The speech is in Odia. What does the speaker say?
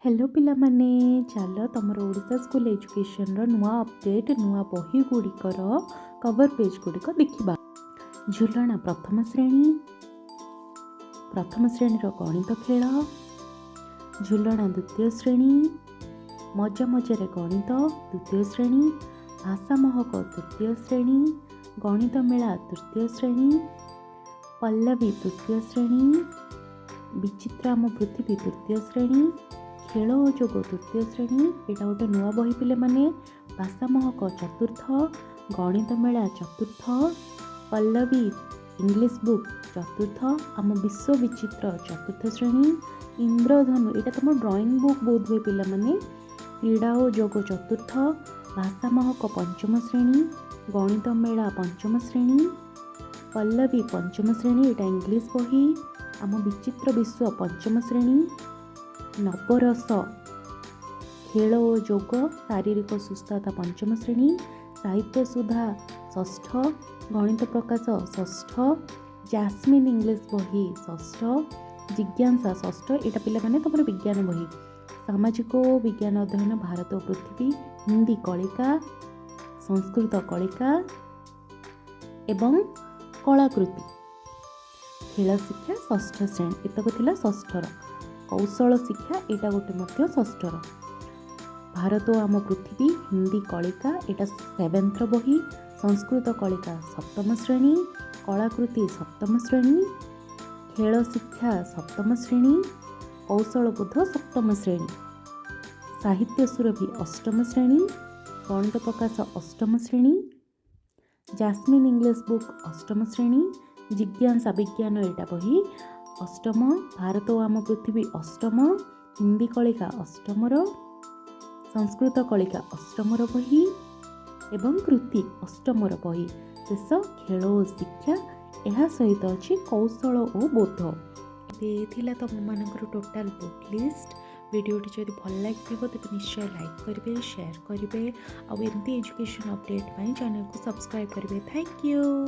ହ୍ୟାଲୋ ପିଲାମାନେ, ଚାଲ ତମର ଓଡ଼ିଶା ସ୍କୁଲ ଏଜୁକେସନର ନୂଆ ଅପଡ଼େଟ୍, ନୂଆ ବହି ଗୁଡ଼ିକର କଭର୍ ପେଜ୍ ଗୁଡ଼ିକ ଦେଖିବା। ଝୁଲଣା ପ୍ରଥମ ଶ୍ରେଣୀ, ପ୍ରଥମ ଶ୍ରେଣୀର ଗଣିତ ଖେଳ, ଝୁଲଣା ଦ୍ୱିତୀୟ ଶ୍ରେଣୀ, ମଜା ମଜାରେ ଗଣିତ ଦ୍ୱିତୀୟ ଶ୍ରେଣୀ, ଭାଷା ମହକ ତୃତୀୟ ଶ୍ରେଣୀ, ଗଣିତ ମେଳା ତୃତୀୟ ଶ୍ରେଣୀ, ପଲ୍ଲବୀ ତୃତୀୟ ଶ୍ରେଣୀ, ବିଚିତ୍ର ଆମ ପୃଥିବୀ ତୃତୀୟ ଶ୍ରେଣୀ, ଖେଳ ଓ ଯୋଗ ତୃତୀୟ ଶ୍ରେଣୀ। ଏଇଟା ଗୋଟେ ନୂଆ ବହି ପିଲାମାନେ। ଭାଷା ମହକ ଚତୁର୍ଥ, ଗଣିତ ମେଳା ଚତୁର୍ଥ, ପଲ୍ଲବୀ ଇଂଲିଶ ବୁକ୍ ଚତୁର୍ଥ, ଆମ ବିଶ୍ୱ ବିଚିତ୍ର ଚତୁର୍ଥ ଶ୍ରେଣୀ, ଇନ୍ଦ୍ରଧନୁ, ଏଇଟା ତୁମ ଡ୍ରଇଂ ବୁକ୍ ବୋଧ ହୁଏ ପିଲାମାନେ, କ୍ରୀଡ଼ା ଓ ଯୋଗ ଚତୁର୍ଥ, ଭାଷା ମହକ ପଞ୍ଚମ ଶ୍ରେଣୀ, ଗଣିତ ମେଳା ପଞ୍ଚମ ଶ୍ରେଣୀ, ପଲ୍ଲବୀ ପଞ୍ଚମ ଶ୍ରେଣୀ, ଏଇଟା ଇଂଲିଶ ବହି, ଆମ ବିଚିତ୍ର ବିଶ୍ୱ ପଞ୍ଚମ ଶ୍ରେଣୀ, ନବରସ, ଖେଳ ଓ ଯୋଗ, ଶାରୀରିକ ସୁସ୍ଥତା ପଞ୍ଚମ ଶ୍ରେଣୀ, ସାହିତ୍ୟ ସୁଧା ଷଷ୍ଠ, ଗଣିତ ପ୍ରକାଶ ଷଷ୍ଠ, ଜାସ୍ମିନ୍ ଇଂଲିଶ ବହି ଷଷ୍ଠ, ଜିଜ୍ଞାସା ଷଷ୍ଠ, ଏଇଟା ପିଲାମାନେ ତୁମର ବିଜ୍ଞାନ ବହି, ସାମାଜିକ ଓ ବିଜ୍ଞାନ ଅଧ୍ୟୟନ, ଭାରତ ଓ ପୃଥିବୀ, ହିନ୍ଦୀ କଳିକା, ସଂସ୍କୃତ କଳିକା ଏବଂ କଳାକୃତି, ଖେଳ ଶିକ୍ଷା ଷଷ୍ଠ ଶ୍ରେଣୀ। ଏତକ ଥିଲା ଷଷ୍ଠର। କୌଶଳ ଶିକ୍ଷା, ଏଇଟା ଗୋଟେ ମଧ୍ୟ ଷଷ୍ଠର। ଭାରତ ଓ ଆମ ପୃଥିବୀ, ହିନ୍ଦୀ କଳିକା, ଏଇଟା ସେଭେନ୍ଥର ବହି, ସଂସ୍କୃତ କଳିକା ସପ୍ତମ ଶ୍ରେଣୀ, କଳାକୃତି ସପ୍ତମ ଶ୍ରେଣୀ, ଖେଳ ଶିକ୍ଷା ସପ୍ତମ ଶ୍ରେଣୀ, କୌଶଳବୋଧ ସପ୍ତମ ଶ୍ରେଣୀ, ସାହିତ୍ୟ ସୁରଭି ଅଷ୍ଟମ ଶ୍ରେଣୀ, ଗଣିତ ପ୍ରକାଶ ଅଷ୍ଟମ ଶ୍ରେଣୀ, ଜାସ୍ମିନ୍ ଇଂଲିଶ ବୁକ୍ ଅଷ୍ଟମ ଶ୍ରେଣୀ, ଜିଜ୍ଞାସା ବିଜ୍ଞାନ ଏଇଟା ବହି ଅଷ୍ଟମ, ଭାରତ ଓ ଆମ ପୃଥିବୀ ଅଷ୍ଟମ, ହିନ୍ଦୀ କଳିକା ଅଷ୍ଟମର, ସଂସ୍କୃତ କଳିକା ଅଷ୍ଟମର ବହି ଏବଂ କୃତି ଅଷ୍ଟମର ବହି। ଶେଷ ଖେଳ ଓ ଶିକ୍ଷା, ଏହା ସହିତ ଅଛି କୌଶଳ ଓ ବୋଧ। ଏ ଥିଲା ତୁମମାନଙ୍କର ଟୋଟାଲ୍ ବୁକ୍ ଲିଷ୍ଟ। ଭିଡ଼ିଓଟି ଯଦି ଭଲ ଲାଗିଥିବ, ତେବେ ନିଶ୍ଚୟ ଲାଇକ୍ କରିବେ, ସେୟାର କରିବେ ଆଉ ଏମିତି ଏଜୁକେସନ୍ ଅପଡ଼େଟ୍ ପାଇଁ ଚ୍ୟାନେଲକୁ ସବସ୍କ୍ରାଇବ୍ କରିବେ। Thank you.